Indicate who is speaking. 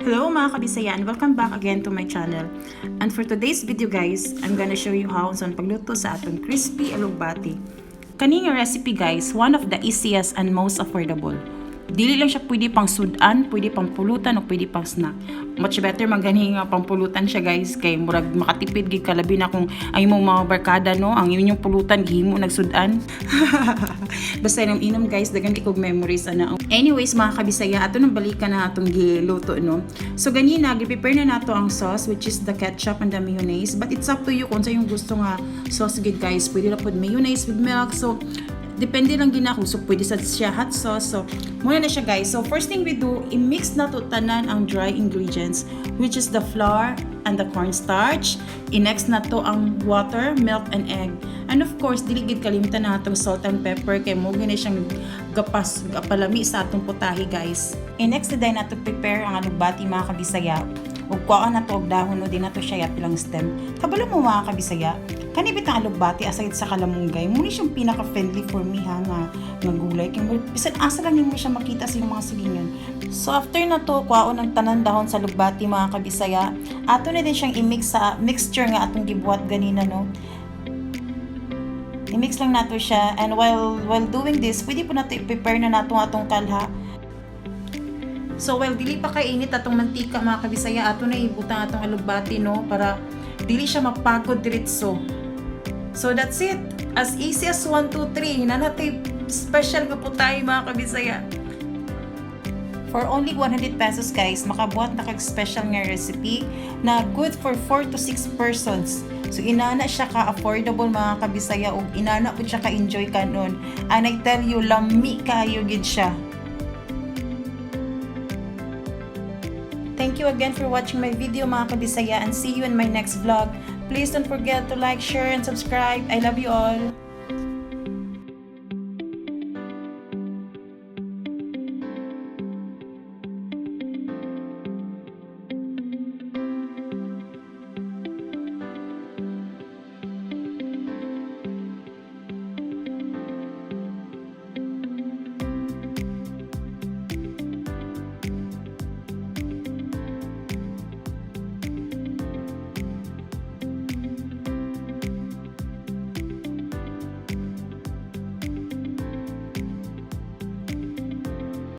Speaker 1: Hello, mga kabisaya, and welcome back again to my channel. And for today's video, guys, I'm gonna show you how unsa pagluto sa atong crispy alugbati. Kani nga recipe, guys, one of the easiest and most affordable. Dili lang siya pwede pang sudan, pwede pang pulutan o pwede pang snack. Much better man gani nga pang pulutan siya, guys, kay murag makatipid gid ka, labi na kung ang imong mga barkada, no, ang inyong pulutan gihimo nagsudan. Basta inom inom, guys, daghan kog memories ana. Anyways, mga kabisaya, ato nang balikan na atong giluto, no. So ganina gi-prepare na nato ang sauce, which is the ketchup and the mayonnaise, but it's up to you kung unsa yung gusto nga sauce gid, guys. Pwede ra pod mayonnaise with milk. So depende lang gina kung so pwede sa siya hot sauce. So, mao na siya, guys. So, first thing we do, i-mix na to tanan ang dry ingredients, which is the flour and the cornstarch. I-next na to ang water, milk, and egg. And of course, dili gid kalimtan na atong salt and pepper kay mao gini siyang gapas gapalami sa atong putahe, guys. I-next na din nato prepare ang alugbati, mga kabisaya. Ug kuhaan na to og dahon, no, di na to siya yapilang stem. Kabalo mo, mga kabisaya, kani bitang alugbati, aside sa kalamunggay, mao ni siyang pinaka-friendly for me ha nga gulay. Kay bisan asa lang nimo siya makita sa imong mga silingan. So after na to, kuhaon ang tanan dahon sa alugbati, mga kabisaya. Ato na din siyang i-mix sa mixture nga atong gibuhat ganina, no. I-mix lang nato siya and while doing this, pwede po nato i-prepare na nato atong kalha. So while dili pa kainit atong mantika, mga kabisaya, ato na ibutang atong alugbati, no, para dili siya mapagod diretso. So that's it. As easy as 1 2 3. Naa na tay special nga putahe, mga kabisaya. For only 100 pesos, guys, makabuhat na kag special nga recipe na good for 4 to 6 persons. So inana siya ka affordable, mga kabisaya, ug inana pud siya ka enjoy kanon. And I tell you, lami kaayo gid siya. Thank you again for watching my video, mga kabisaya, and see you in my next vlog. Please don't forget to like, share, and subscribe. I love you all.